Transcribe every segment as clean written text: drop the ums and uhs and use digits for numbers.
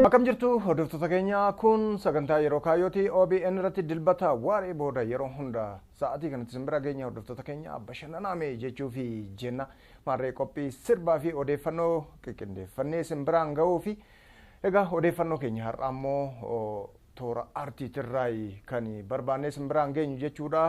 Akkam jirtu hordoftoota keenya, kun sagantaa Yeroo Kaayyooti. OBN irratti dilbata waaree booda yeroo hunda sa'aatii kanatti isin bira geenya. Hordoftoota keenya, bashannanaame jechuu fi jenna. Maarree qophii sirbaa fi odeeffannoo qindeeffannee isin biraan ga'uu fi egaa odeeffannoo keenya har'a ammoo toora aartiitirraa kan barbaannee isin biraan geenyu jechuudha.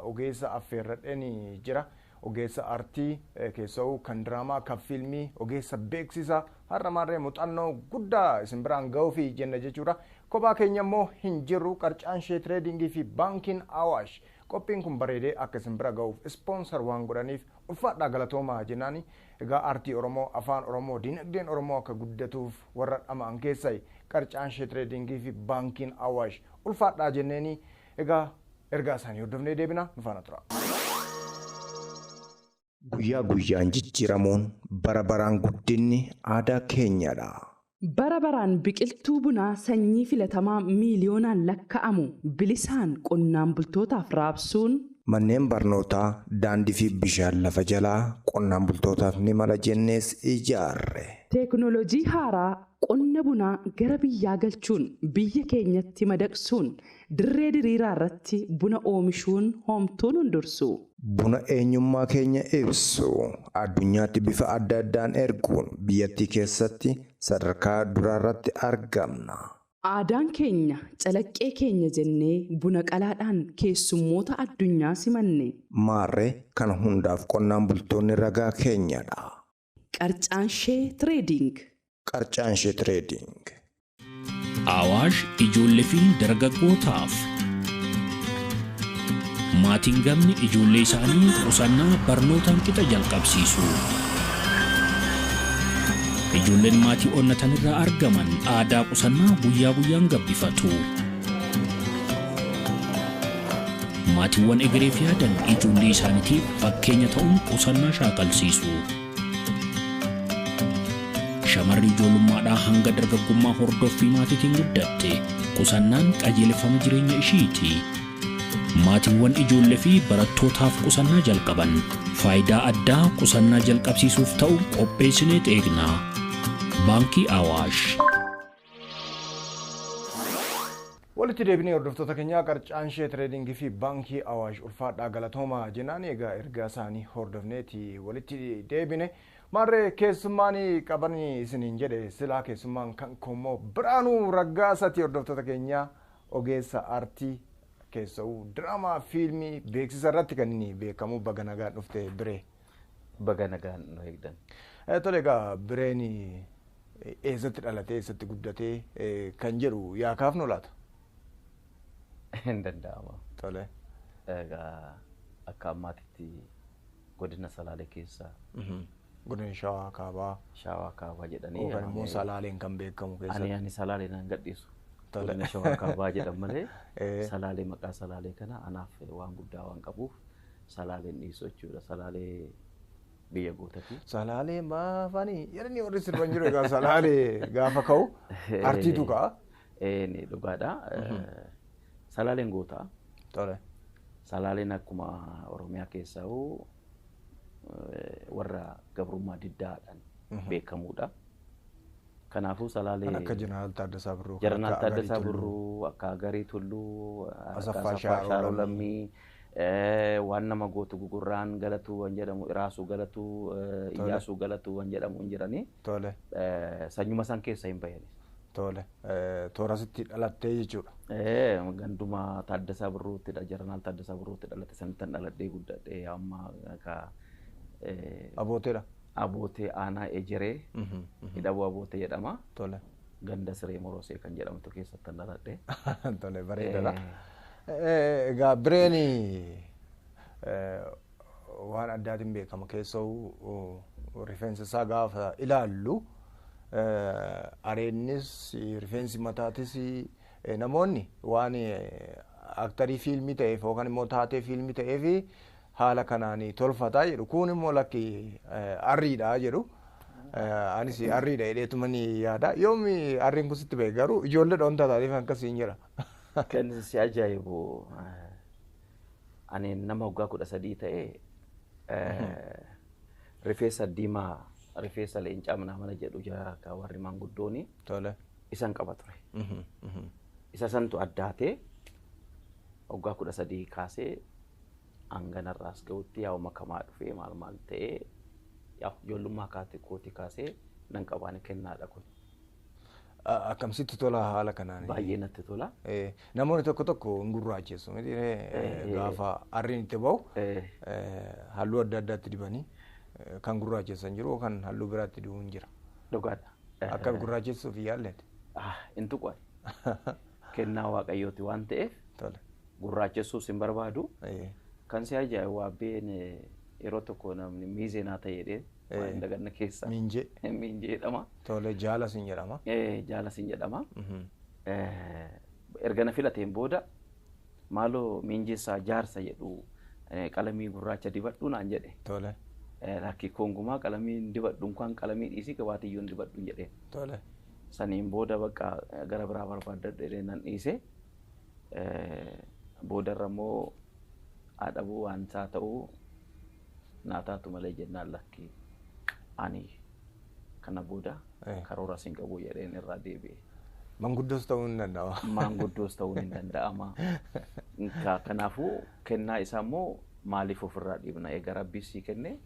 Ogeessa affeerradheen jira. Ogeessa aartii keessa'uu kan diraamaa, kan fiilmii, ogeessa beeksisaa, har'a maarree muuxannoo guddaa isin biraan ga'uu fi jenna jechuudha. Kophaa keenya immoo hin jirru. Qarcaanshee Tireedingii fi Baankiin Awaash qophiin kun bareedee akka isin bira ga'uuf sponsor waan godhaniif ulfaadhaa, galatoomaa jennaani. Egaa aartii Oromoo, afaan Oromoo, dinagdeen Oromoo akka guddatuuf warra dhama'an keessaa Qarcaanshee Tireedingii fi Baankiin Awaash, ulfaadhaa jenneeni. Egaa ergaa isaanii hordofnee deebina, nu faana tura. Guyyaa guyyaan jijjiiramuun, bara baraan guddinni aadaa keenyadha. Bara baraan biqiltuu bunaa sanyii filatamaa miiliyoonaan lakka'amu bilisaan qonnaan bultootaaf raabsuun, Manneen barnootaa, daandii fi bishaan lafa jalaa qonnaan bultootaaf ni mala jennees ijaarre. Teeknooloojii haaraa qonna bunaa gara biyyaa galchuun biyya keenyatti madaqsuun dirree diriiraa irratti buna oomishuun hoomtuun hundursu. Buna eenyummaa keenya ibsu addunyaatti bifa adda addaan erguun biyyattii keessatti sadarkaa duraarratti argamna. Aadaan keenya calaqqee keenya jennee buna qalaadhaan keessummoota addunyaa simanne. Maarree kana hundaaf qonnaan bultoonni ragaa keenyadha. Qarcaanshee Tireeding. Qarcaanshee Tireeding. Awaash ijoollee fi dargaggootaaf. Maatiin gamni ijoollee isaanii qusannaa barnootaan qixa jalqabsiisu. Ijoolleen maatii onnatan irraa argaman aadaa qusannaa guyyaa guyyaan gabbifatu. Maatiiwwan egereef yaadan ijoollee isaaniitiif fakkeenya ta'uun qusannaa shaakalsiisu. Shamarri ijoollummaadhaa hanga dargaggummaa hordoffii maatiitiin guddatte qusannaan qajeelfama jireenya ishiiti. Maatiiwwan ijoollee fi barattootaaf qusannaa jalqaban faayidaa addaa qusannaa jalqabsiisuuf ta'u qopheessinee eegna. Baankii Awaash. Walitti deebinee, hordoftoota keenyaa. Qarcaanshee Tireedingii fi Baankii Awaash ulfaadhaa, galatoomaa jennaan. Egaa ergaa isaanii hordofneeti walitti deebine. Maarree keessummaan qaban isiniin jedhe silaa, keessummaan kan koommoo Biraanuu Raggaasati. Hordoftoota keenyaa, ogeessa aartii keessa'uu diraamaa, fiilmii, beeksisa irratti kan inni beekamu. Baga nagaan dhufte, Biree. Baga nagaan nu eegdan. Tole, egaa Bireen eessatti dhalatee, eessatti guddatee kan jedhu yaa kaafnu laata? Hin danda'ama. Tole. Egaa akka ammaatitti godina Salaalee keessa, Godina Shawaa Kaabaa. Shawaa Kaabaa jedhanii. Yookaan immoo Salaaleen kan beekamu keessatti. Ani Salaalee nan gadhiisu. Tole. Godina Shawaa Kaabaa jedhan malee Salaalee, maqaa Salaalee kana anaaf waan guddaa waan qabuuf Salaaleen dhiisu jechuudha. Salaalee biyya gootati. Salaalee maafanii jedhanii warri sirban jiru. Egaa Salaalee gaafa ka'u artiitu ka'a. Ni dhugaadha. Salaaleen goota. Tole. Salaaleen akkuma Oromiyaa keessaa warra gabrummaa diddaadhaan beekamuudha. Kanaafuu Salaalee. Kan akka Jeneraal Taaddasaa Birruu. Kan Jeneraal akka Taaddasaa Agarii Tulluu. Birruu, akka Agarii Tulluu, akka Asaffaa Asaffaa Shaaroo Shaaroo Lammii. Lammii, waan nama gootu gugurraan galatu waan jedhamu, Iraasuu galatu, Iyyaasuu galatu waan jedhamu hin jiranii. Tole. Sanyuma san keessa hin bahani. Tole. Toorasitti dhalattee jechuudha. Ganduma Taaddasaa Birruuttidha, Jeneraal Taaddasaa Birruutti dhalate sanittan dhaladhee guddadhee amma ka Abooteedha. Abootee, aanaa Ejeree, Hidhabuu Abootee jedhama. Tole. Ganda Siree Morosee kan jedhamtu keessatti dhaladhe. Tole, bareedaadha. Egaa Bireen waan addaatiin beekama. Keessoo rifeensa isaa gaafa ilaallu, areennis rifeensi mataatis, namoonni waan aktarii fiilmii ta'eef yookaan immoo taatee fiilmii ta'eef haala kanaan tolfataa jedhu. Kun immoo lakki, arriidha jedhu. Anis arriidha jedheetuma ni yaada. Yoomi arriin kun sitti ba'e garuu? Ijoollee dhoontaa taateef akkasiin jira. Kan si ajaa'ibu, ani nama waggaa 13 ta'e Rifeensa diimaa, rifeensa leencaa mana jedhu jira warri maanguddooni. Tole. Isan qaba ture. Isa santu addaatee waggaa 13 kaasee hanganarraas ga'utti yaa'u makamaa dhufee maal maal ta'ee yaa'u ijoollummaa kaatee kootii kaasee nan qabaani kennaadha kun. Akkamsitti tola haala kanaan? Baay'ee natti tola. Namoonni tokko tokko hin gurraacheessu miti gaafa arriin itti bahu halluu adda addaatti dibanii kan gurraacheessan jiru kan halluu biraatti dibuun jira. Dhugaadha. Akka gurraacheessuuf yaalleeti. Hin tuqu. Kennaa waaqayyooti waan ta'eef gurraachessuus hin barbaadu. Kan si ajaa'ibu waabbeen yeroo tokko namni miizeenaa ta'e jedhee waan daganna keessa. Miinjee. Miinjee jedhama. Tole, jaala sin jedhama. Jaala sin jedhama. Erga na filateen booda maaloo miinjeessaa jaarsa jedhu qalamii gurraacha dibadhu naan jedhe. Tole. Lakki koongumaa qalamii dibadhu kan qalamii dhiisii qabaatiyyuu dibadhu jedheen. Tole. Saniin booda bakka gara biraa barbaaddadhe nan dhiise. Boodarra immoo haadhabuu waan isaa ta'uu naa taatu malee jennaan lakki ani kana booda karoora sin qabu jedheen irraa deebi'e. Manguddoos ta'uun hin danda'ama. Maanguddoos ta'uun hin danda'ama. Kanaafuu kennaa isaa immoo maaliif ofirraa dhiibna? Egaa rabbiin sii kenne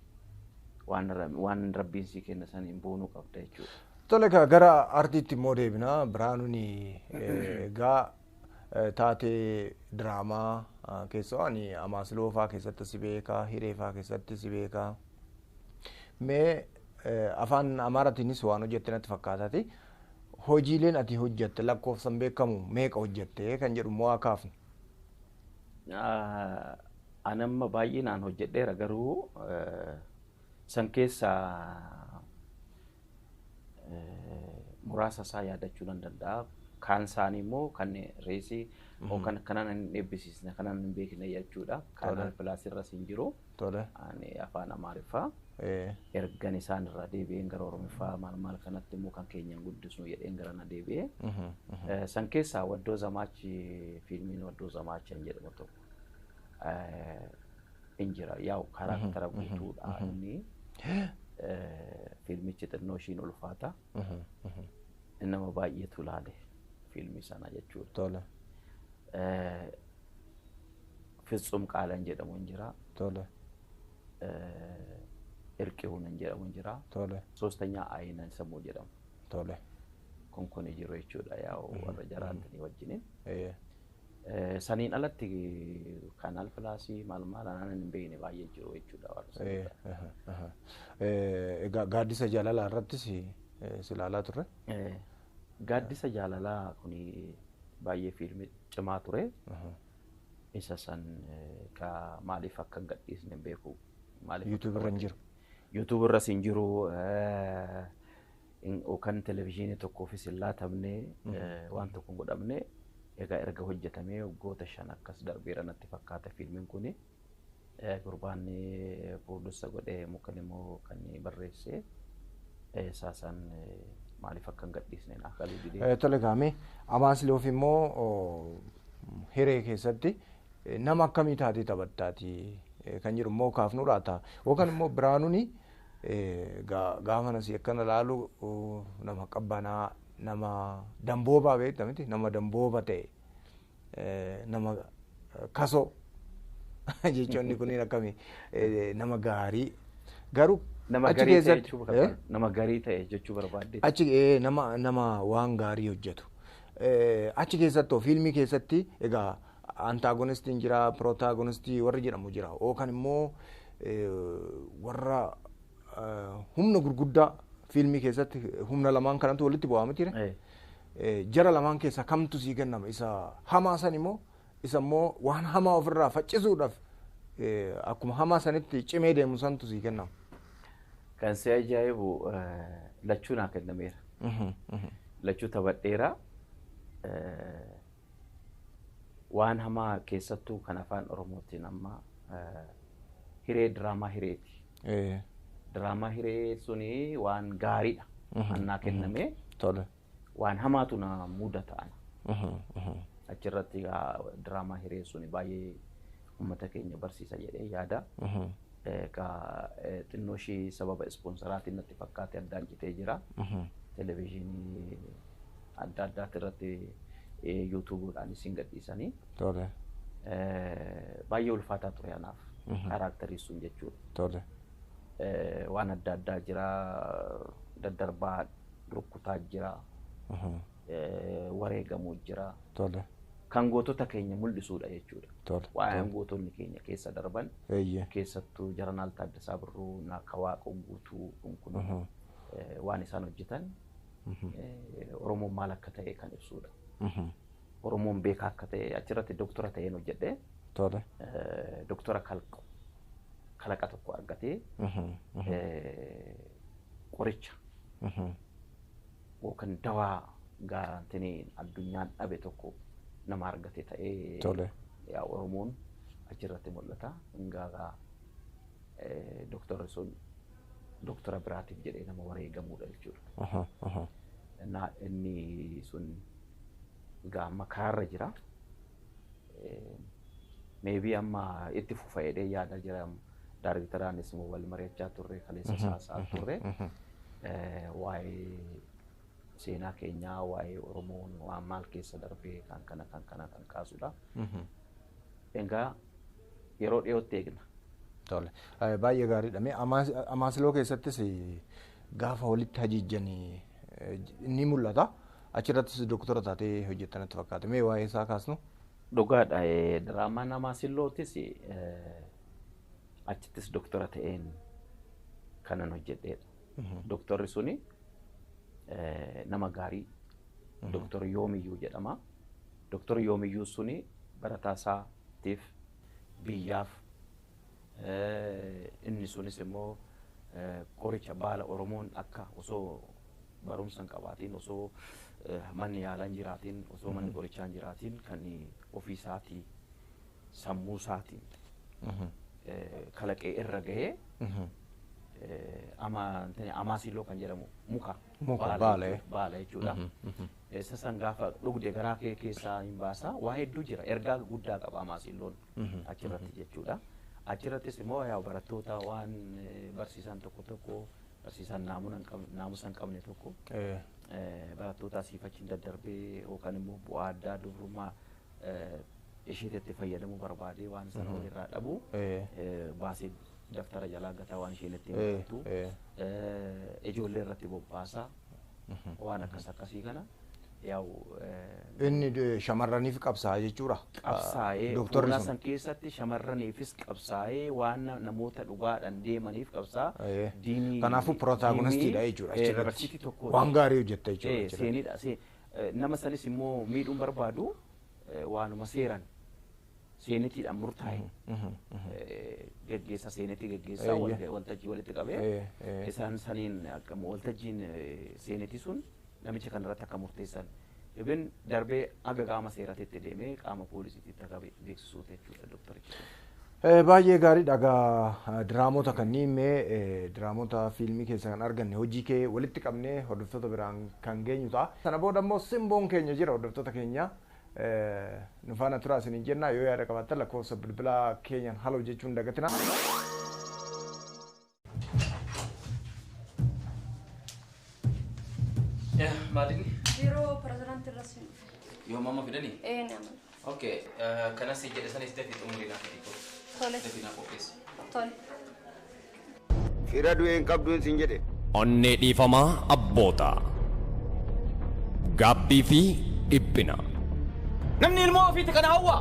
waan rabbiin sii kenne saniin boonuu qabda jechuudha. Tole, gara artiitti immoo deebina. Biraanuun egaa taatee diraamaa keessoo ani Amaasiloo fa'aa keessatti si beekaa, Hiree fa'aa keessatti si beekaa. Mee afaan Amaaraatiinis waan hojjette natti fakkaataati. Hojiileen ati hojjette lakkoofsan beekamu meeqa hojjette kan jedhu immoo haa kaafnu. Ani amma baay'inaan hojjedheera garuu san keessaa muraasa isaa yaadachuu nan danda'a. Kaan isaanii immoo kan reesii kan kanaan hin eebbisiisne kanaan hin beekne jechuudha. Kanaan pilaasirras hin jiru. Ani afaan Amaariffaa. Ergan isaan irraa deebi'een gara Oromiffaa maal maal kanatti immoo kan keenyaan guddisnu jedheen gara na deebi'ee. San keessaa Waddoo Zamaachi, fiilmiin Waddoo Zamaachi kan jedhamu tokko hin jira. Yaa'u karaktara guutuudha inni. Fiilmichi xinnoo ishiin ulfaata. Nama baay'eetu ilaale fiilmii sana jechuudha. Fitsum Qaalan jedhamu hin jira. Irqihuun hin jedhamu hin jira. Soostanyaa Ayinan sammuu jedhamu. Kun kun jiru jechuudha yaa'u warra jaraatanii wajjiniin. Saniin alatti Kanaal Pilaasii maal maal anaan hin beekne baay'ee jiru jechuudha. Egaa Gaaddisa Jaalalaa irrattis si ilaalaa turre. Gaaddisa Jaalalaa kuni baay'ee fiilmii cimaa ture. Isa san maaliif akka hin gadhiisne hin beeku. YouTube irra hin jiru. YouTube irras hin jiru. Yookaan televizyiinii tokkoofis hin laatamne, waan tokko hin godhamne. Egaa erga hojjetamee waggoota 5 akkas darbeera natti fakkaata fiilmiin kuni. Gurbaan produce godhee mukan immoo kan barreesse isaasan maaliif akka hin gadhiisne naaf galuu didee. Tole, gaamee Amaasiloof immoo Hiree keessatti nama akkamii taatee taphattaati kan jedhu immoo kaafnu laata? Yookaan immoo Biraanuun gaafa nasi akkana laalu nama qabbanaa, nama damboobaa beekta miti, nama dambooba ta'e, nama kasoo jechoonni kunniin akkamii, nama gaarii garuu Nama achi garii ta'e keessatti jechuu barbaadde. Nama garii ta'e jechuu barbaadde. Achi nama waan gaarii hojjetu. Achi keessatti fiilmii keessatti egaa antaagonistiin jira, pirootagonistii warri jedhamu jira. Yookaan immoo warra humna gurguddaa fiilmii keessatti humna lamaan kanatu walitti bu'aa miti. Jara lamaan keessaa kamtu sii kennama? Isa hamaa san immoo isa immoo waan hamaa ofirraa faccisuudhaaf akkuma hamaa sanitti cimee deemu santu sii kennama? Kan si ajaa'ibu lachuu naa kennameera. Lachuu taphadheera. Waan hamaa keessattuu kan afaan Oromootiin amma Hiree, diraamaa Hireeti. Diraamaa Hiree suni waan gaariidha. Annaa kenname. Waan hamaatu na mudata ana. Achirratti diraamaa Hiree suni baay'ee uummata keenya barsiisa jedhee yaada. Egaa xinnoo ishii sababa ispoonsoraatiin natti fakkaate addaan citee jira. Televezyiinii adda addaati irratti yuutuubuudhaan isin gadhiisanii. Tole. Baay'ee ulfaataa ture anaaf kaaraakterii sun jechuudha. Tole. Waan adda addaa jira, daddarbaa rukkutaa jira, wareegamuu jira. Tole. Kan gootota keenya mul'isuudha jechuudha. Tole. Waa'een gootonni keenya keessa darban Eeyyee. keessattuu Jeneraal Taaddasaa Birruu, akka Waaqoo Guutuu kun waan isaan hojjetan Oromoon maal akka ta'e kan ibsudha. Oromoon beekaa akka ta'e achirratti doktora ta'een hojjedhe. Tole. Doktora kalaqa tokko argatee qoricha yookaan dawaa gaarantiniin addunyaan dhabe tokko nama argate ta'ee Tole. yaa Oromoon achirratti mul'ata. Ingaagaa doktorri sun doktora biraatiif jedhee nama wareegamuudha jechuudha. Na inni sun egaa amma karaarra jira. Maybe amma itti fufa jedhee yaada jira. Daarektaraanis immoo wal mari'achaa turre, kaleessa saasaa turre. Waa'ee seenaa keenyaa, waa'ee Oromoon waan maal keessa darbee kan kana kan kana kan kaasudha. Egaa yeroo dhiyootti eegna. Tole. Baay'ee gaariidha. Mee Amaasiloo keessattis gaafa walitti hajiijjan ni mul'ata. Achirrattis doktora taatee hojjettan natti fakkaata. Mee waa'ee isaa kaasnu? Dhugaadha. Diraamaan Amaasilootis achittis doktora ta'een kanan hojjedheedha. Doktorri suni nama gaarii Doktor Yoomiyyuu jedhama. Doktor Yoomiyyuu suni barataa isaatiif biyyaaf inni sunis immoo qoricha baala Oromoon akka osoo barumsa hin qabaatiin, osoo manni yaalaa hin jiraatiin, osoo manni qorichaa hin jiraatiin kan ofii isaatii sammuu isaatiin kalaqee irra gahee amaasiloo kan jedhamu muka Muka, baala, baala jechuudha. Isa san gaafa dhugde garaa kee keessaa hin baasa. Waa hedduu jira. Ergaa guddaa qaba amaasiloon achirratti jechuudha. Achirrattis immoo yaa barattoota waan barsiisan tokko tokko barsiisan naamusa hin qabne tokko barattoota asiif achiin daddarbee yookaan immoo bu'aa addaa dubrummaa isheetti fayyadamuu barbaadee waan sana walirraa dhabu baasee daftara jalaa gataa waan isheen ittiin barattu ijoollee irratti bobbaasaa waan akkas akkasii kana yaa'u Inni shamarraniif qabsaa'aa jechuudha. Qabsaa'ee Doktorri fuula sun. san keessatti shamarraniifis qabsaa'ee waan namoota dhugaadhaan deemaniif qabsaa'aa. Diinii Kanaafuu protaagonistiidha jechuudha achirratti. Yuunivarsiitii tokko Waan gaarii hojjetta jechuudha achirratti. Seenidha. Nama sanis immoo miidhuun barbaadu waanuma seeran seenitiidhaan murtaa'e geggeessa seenetii geggeessaa waltajjii walitti qabee isaan saniin akka waltajjiin seenetii sun namicha kanarratti akka murteessan. Ibin darbee aga qaama seeratitti deemee qaama poolisiitti akka beeksisuuti jechuudha doktorichi. Baay'ee gaariidha. Egaa diraamota kanneen mee diraamota fiilmii keessa kan arganne hojii kee walitti qabnee hordoftoota biraan kan geenyu ta'a. Sana booda immoo simboon keenya jira hordoftoota keenya. Nu faana turaa isiniin jenna. Yoo yaada qabaattan lakkoofsa bilbilaa keenyaan haala hojjechuu hin dagatinaa. Maalinni? Biiroo pirezidaantii irra siin dhufe. Yoo mamma fidanii? Ee ni amana. Okay, kanas jedhe sanis dafii xumurii naaf fidii koo. Tole. Dafii naa qopheessi. Tole. Fira du'e hin qabduun sin jedhe. Onnee dhiifamaa abboota. Gaabbii fi dhiphina. Namni ilmoo ofiitti kana hawwa.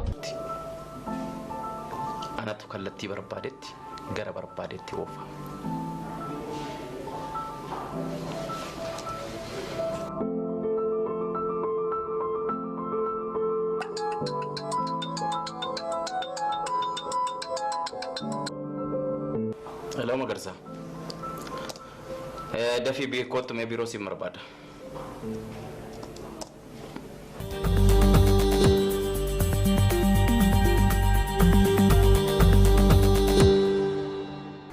Anatu kallattii barbaadetti gara barbaadetti oofa. Hello Magarsaa. Dafii beekootti mee biiroo siin barbaada.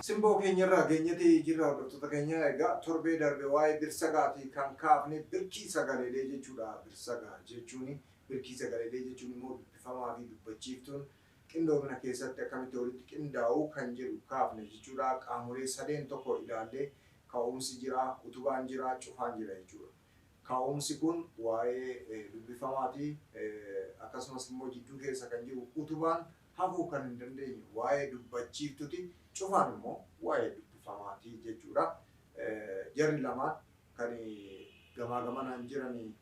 Simboo keenyarraa geenyatti jirra hordoftoota keenya. Egaa torbee darbe waa'ee birsagaatii kan kaafne birkii sagaleelee jechuudha. Birsagaa jechuun birkii sagaleelee jechuun immoo dubbifamaa fi dubbachiiftuun Qindoomina keessatti akkamitti walitti qindaa'uu kan jedhu kaafne jechuudha. Qaamolee sadeen tokko ilaallee ka'umsi jira, utubaan jira, cufaan jira jechuudha. Ka'umsi kun waa'ee dubbifamaati. Akkasumas immoo jidduu keessa kan jiru utubaan hafuu kan hin dandeenye waa'ee dubbachiiftuti. Cufaan immoo waa'ee dubbifamaati jechuudha. Jarri lamaan kan gamaa gamanaan jiran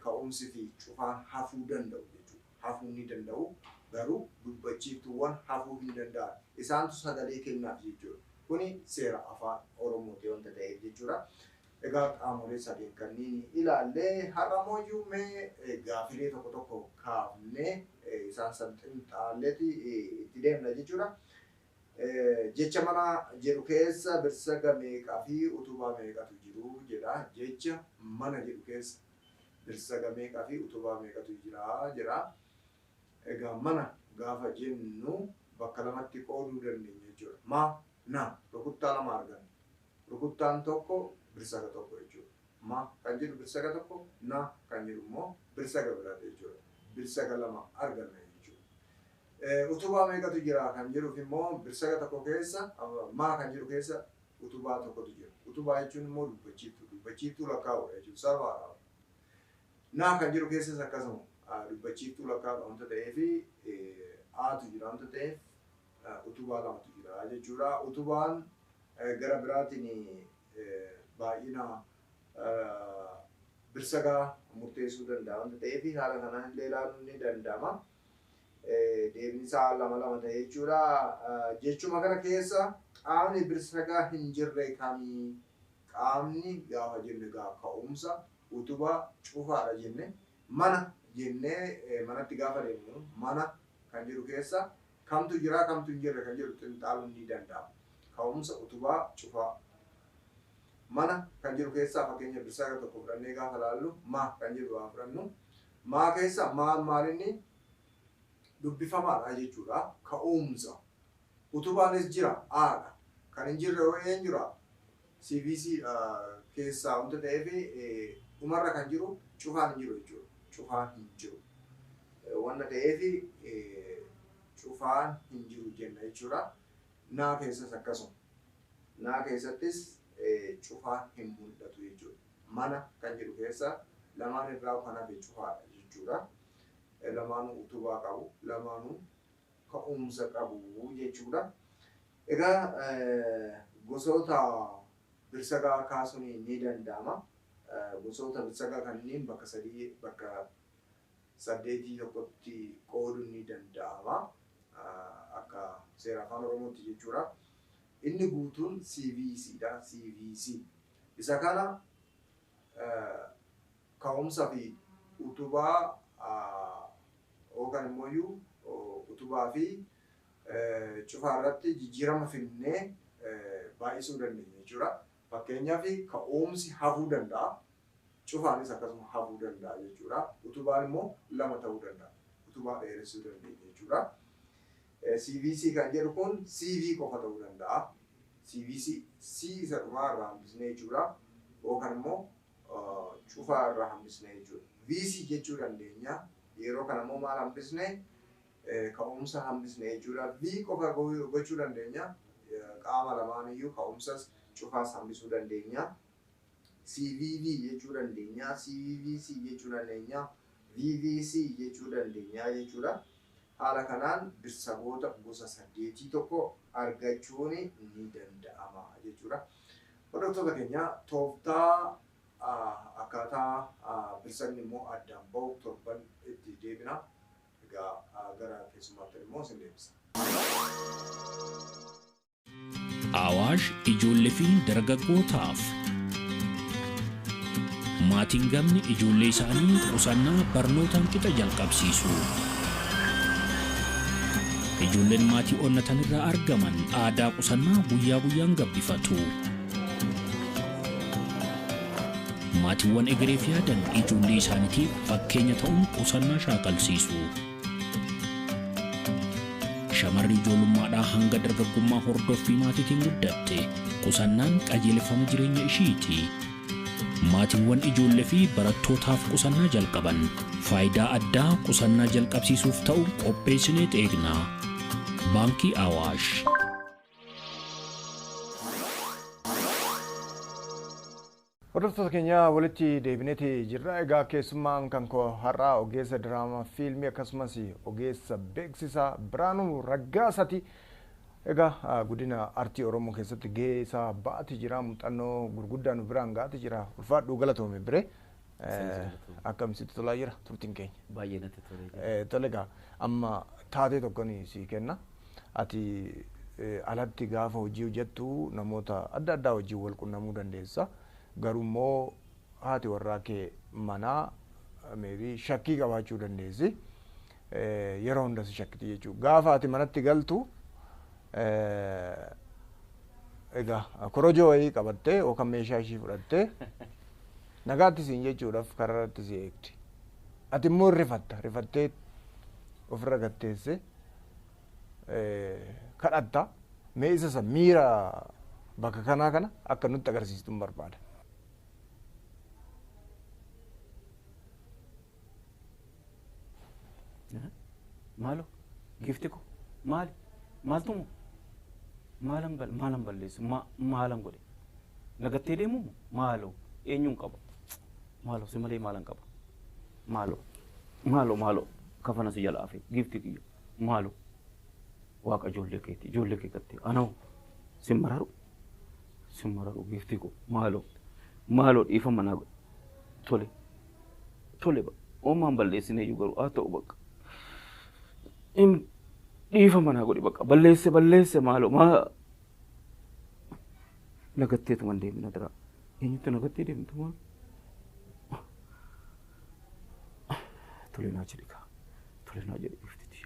ka'umsi fi cufaan hafuu danda'u jechuudha. Hafuu ni danda'u garuu dubbachiiftuuwwan hafuu hin danda'an. Isaantu sagalee kennaaf jechuudha. Kuni seera afaan Oromooti wanta ta'eef jechuudha. Egaa qaamolee sadeen kanneen ilaallee har'a mooyyuu mee gaafilee tokko tokko kaafnee isaan san xinxaalleeti itti deemna jechuudha. Jecha mana jedhu keessa birsaga meeqaa fi utubaa meeqatu jiru jedha. Jecha mana jedhu keessa birsaga meeqaa fi utubaa meeqatu jira jedha. Egaa mana gaafa jennu bakka lamatti qooduu dandeenya jechuudha. Ma na rukuttaa lama arganna. Rukuttaan tokko birsaga tokko jechuudha. Ma kan jedhu birsaga tokko, na kan jedhu immoo birsaga biraati jechuudha. Birsaga lama arganna jechuudha. Utubaa meeqatu jira kan jedhuuf immoo birsaga tokko keessa maa kan jedhu keessa utubaa tokkotu jira. Utubaa jechuun immoo dubbachiiftuu, dubbachiiftuu lakkaa'uudha jechuudha. Salphaadha. Na kan jedhu keessas akkasuma dubbachiiftuu lakkaa'uudha wanta ta'eef aatu jira wanta ta'eef utubaa lamatu jira jechuudha. Utubaan gara biraatiin baay'ina birsagaa murteessuu danda'a wanta ta'eef haala kanaan illee ilaaluun ni danda'ama. Deebiin isaa lama lama ta'e jechuudha. Jechuma kana keessa qaamni birsagaa hin jirre kamii? Qaamni gaafa jenne egaa ka'umsa utubaa cufaadha jenne mana jennee manatti gaafa deemnu mana kan jedhu keessa kamtu jira kamtu hin jirre kan jedhu xinxaaluun ni danda'ama. Ka'umsa utubaa cufaa. Mana kan jedhu keessaa fakkeenya birsaga tokko fudhannee gaafa laallu ma kan jedhu haa fudhannu. Maa keessa maal maalinni dubbifamaadha jechuudha. Ka'umsa. Utubaanis jira aadha. Kan hin jirre yoo een jira CVC keessaa wanta ta'eef dhumarra kan jiru cufaan hin jiru jechuudha. Cufaan hin jiru. Wanta ta'eef cufaan hin jiru jenna jechuudha. Naa keessas akkasuma. Naa keessattis cufaan hin mul'atu jechuudha. Mana kan jedhu keessa lamaan irraa kan hafe cufaadha jechuudha. Lamaanuu utubaa qabu, lamaanuu ka'umsa qabu jechuudha. Egaa gosoota birsagaa kaasuun ni danda'ama. Gosoota birsagaa kanneen bakka sadii bakka saddeetii tokkotti qooduun ni danda'ama. Akka seera afaan Oromootti jechuudha. Inni guutuun CVC dha. CVC. Isa kana ka'umsa fi utubaa yookaan immoo utubaa fi cufaa irratti jijjiirama finnee baay'isuu dandeenya jechuudha. Fakkeenyaaf ka'umsi hafuu danda'a. Cufaanis akkasuma hafuu danda'a jechuudha. Utubaan immoo lama ta'uu danda'a. Utubaa dheeressuu dandeenya jechuudha. CVC kan jedhu kun CV qofa ta'uu danda'a. CVC C isa dhumaa irraa hambisnee jechuudha. Yookaan immoo cufaa irraa hambisnee jechuudha. VC jechuu dandeenya. Yeroo kana immoo maal hambisnee ka'umsa hambisnee jechuudha. V qofa gochuu dandeenya. Qaama lamaaniyyuu ka'umsas cufaas hambisuu dandeenya. CVV jechuu dandeenya. CVVC jechuu dandeenya. VVC jechuu dandeenya jechuudha. Haala kanaan birsagoota gosa saddeetii tokko argachuun ni danda'ama jechuudha. Hordoftoota keenya tooftaa akkaataa birsagni immoo addaan bahu torban itti deebina. Egaa gara keessummaatti immoo isin deebisa. Awaash ijoollee fi dargaggootaaf. Maatiin gamni ijoollee isaanii qusannaa barnootaan qixa jalqabsiisu. Ijoolleen maatii onnatan irraa argaman aadaa qusannaa guyyaa guyyaan gabbifatu. Maatiiwwan egereef yaadan ijoollee isaaniitiif fakkeenya ta'uun qusannaa shaakalsiisu. Shamarri ijoollummaadhaa hanga dargaggummaa hordoffii maatiitiin guddatte qusannaan qajeelfama jireenya ishiiti. Maatiiwwan ijoollee fi barattootaaf qusannaa jalqaban faayidaa addaa qusannaa jalqabsiisuuf ta'u qopheessinee eegna. Baankii Awaash. Hordoftoota keenya walitti deebineeti jirra. Egaa keessummaan kan koo har'aa ogeessa diraamaa fiilmii akkasumas ogeessa beeksisaa Biraanuu Raggaasaati. Egaa guddina artii Oromoo keessatti gahee isaa ba'aati jira. Muuxannoo gurguddaa nu biraan ga'aati jira. Ulfaadhuu galatoome biree. Akkam sitti tolaa jira turtiin keenya. Baay'ee natti tolee jira. Tole egaa amma taatee tokkoon sii kenna. Ati alatti gaafa hojii hojjettu namoota adda addaa wajjin wal qunnamuu dandeessa. Garuu immoo haati warraa kee manaa maybe shakkii qabaachuu dandeessi. Yeroo hunda si shakkiti jechuudha. Gaafa ati manatti galtu egaa korojoo wayii qabattee yookaan meeshaa ishii fudhattee nagaatti siin jechuudhaaf karaa irratti si eegdi. Ati immoo rifatta. Rifattee ofirra gatteesse kadhatta. Mee isa san miira bakka kanaa kana akka nutti agarsiistuun barbaada. Maaloo giifti ko maali maaltu moo maalan balleessu maalan godhe nagattee deemu maaloo eenyuun qaba maaloo si malee maalan qaba maaloo maaloo maaloo kafana si jala hafe giifti kiyya maaloo waaqa ijoollee keetti ijoollee kee gattee anoo sin mararu giifti ko maaloo maaloo dhiifama naa godhe tole tole oomaan balleessine iyyuu garuu haa ta'u bakka. Dhiifama naa godhi bakka balleesse balleesse maaloo maa nagatteetuma hin deemina dira eenyutti nagattee deemtu maal tole naa jedhi kaa tole naa jedhi iftiti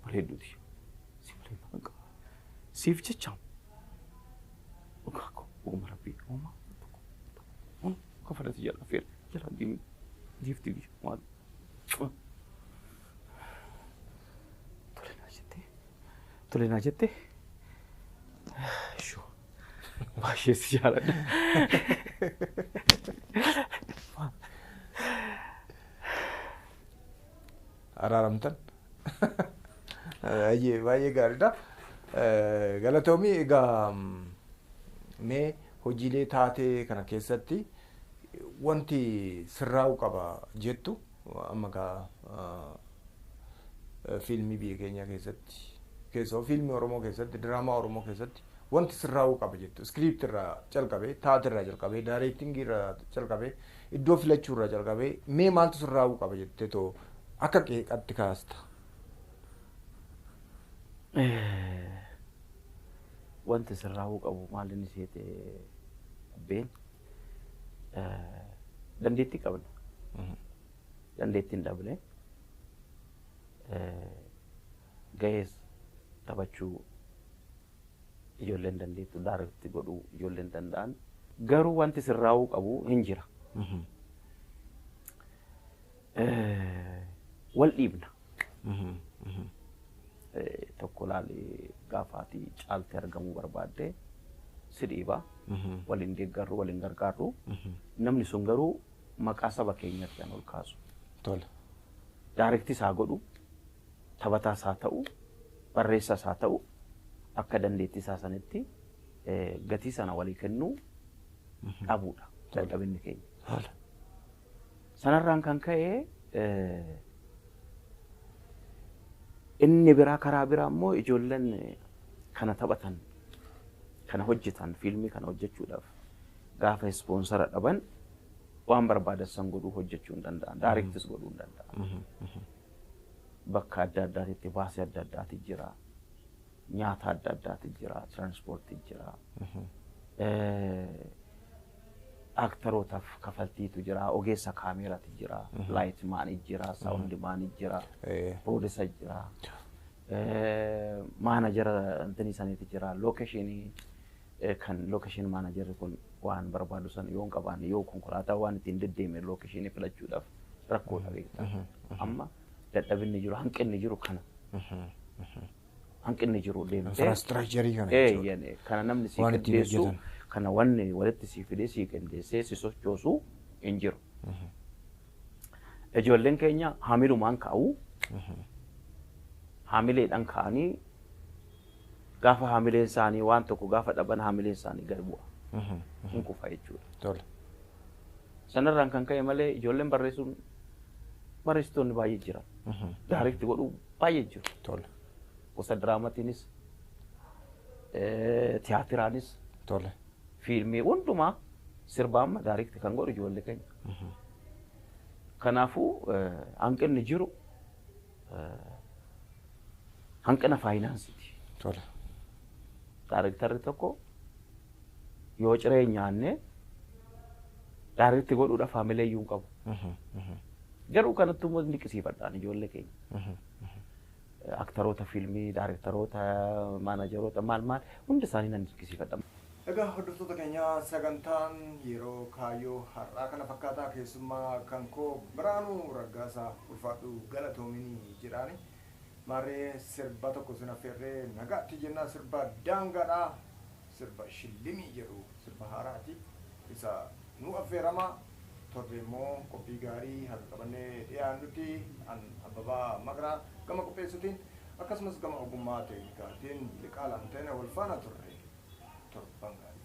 bareedduuti si malee maalan qaba siif jecha dhugaa koo oguma rabbii uumaa tokko kafalati jala feera jala deemi giifti maal tole naa jette shoo baay'ee si jaaladha. Araaramtan baay'ee baay'ee gaariidha. Galatoomii egaa mee hojiilee taatee kana keessatti wanti sirraa'uu qaba jettu amma kaa fiilmii biyya keenyaa keessatti keessoo fiilmii Oromoo keessatti diraamaa Oromoo keessatti wanti sirraa'uu qaba jettu iskiriipti irraa calqabee taatee irraa calqabee daayireektingii irraa calqabee iddoo filachuu irraa calqabee mee maaltu sirraa'uu qaba jettee too akka qeeqatti kaasta. Wanti sirraa'uu qabu maal inni seete kubbeen dandeettii qabna. Dandeettii hin dhabne gahees taphachuu ijoolleen dandeettu daaretti godhuu ijoolleen danda'an garuu wanti sirraa'uu qabu hin jira. Wal dhiibna. Tokko laali gaafaati caaltee argamuu barbaadde si dhiiba. Waliin deeggarru waliin gargaarru. Namni sun garuu maqaa saba keenyatti kan ol kaasu. Tole. Daarektis haa godhu, taphataas haa ta'u, barreessaas haa ta'u akka dandeettii isaa sanitti gatii sana walii kennuu dhabuudha dadhabinni keenya. Sanarraan kan ka'e inni biraa karaa biraa immoo ijoolleen kana taphatan kana hojjetan fiilmii kana hojjechuudhaaf gaafa ispoonsara dhaban waan barbaadan san godhuu hojjechuu hin danda'an daarektis godhuu hin danda'an. Bakka adda addaatitti baasii adda addaati jira nyaata adda addaati jira tiraanspoortii jira aktarootaaf kafaltiitu jira ogeessa kaameeraatu jira laayit maanii jira saawundi maanii jira piroodisa jira maanajara intini saniitu jira lookeeshinii kan lookeeshin maanajarri kun waan barbaadu san yoo hin qabaanne yoo konkolaataa waan ittiin deddeeme lookeeshinii filachuudhaaf rakkoodha beektaa amma dadhabinni jiru hanqinni jiru kana hanqinni jiru deemtee Infraastiraakcharii kana jechuudha. Kana namni si Waan ittiin qindeessu hojjetan. kana wanni walitti si fidee si qindeessee si sochoosu hin jiru. Ijoolleen keenya haamilumaan ka'u haamileedhaan ka'anii Gaafa haamileen isaanii waan tokko gaafa dhaban haamileen isaanii gad bu'a. Hin kufa jechuudha. Sanarraan kan ka'e malee ijoolleen barreessuun barreessitoonni baay'ee jira. Direct godhuu baay'ee jiru. Gosa diraamatiinis, tiyaatiraanis, fiilmii hundumaa sirba amma direct kan godhu ijoollee keenya. Kanaafuu hanqinni jiru hanqina faayinaansiiti. Daarektarri tokko yoo ciree nyaanne direct godhuudhaaf haamilee iyyuu hin qabu. Garuu kanatti immoo dinqisiifadhaan ijoollee keenya. Aktaroota fiilmii, daarektaroota, maanajaroota maal maal hundi isaanii nan dinqisiifadha. Egaa hordoftoota keenya, sagantaan yeroo kaayyoo har'aa kana fakkaataa. Keessummaa kan koo Biraanuu Raggaasaa, ulfaadhu, galatoominii jedhaani. Maarree sirba tokko sin affeerree nagaatti jennaa. Sirba daangaadhaa, sirba shillimii jedhu, sirba haaraati. Isa nu affeeramaa. Torbe immoo qophii gaarii haga qabannee dhiyaannutti, an Abbabaa Maqraa gama qopheessutiin akkasumas gama ogummaa teeknikaatiin Liqaa Lanteena wal faana turre. Torban gaarii.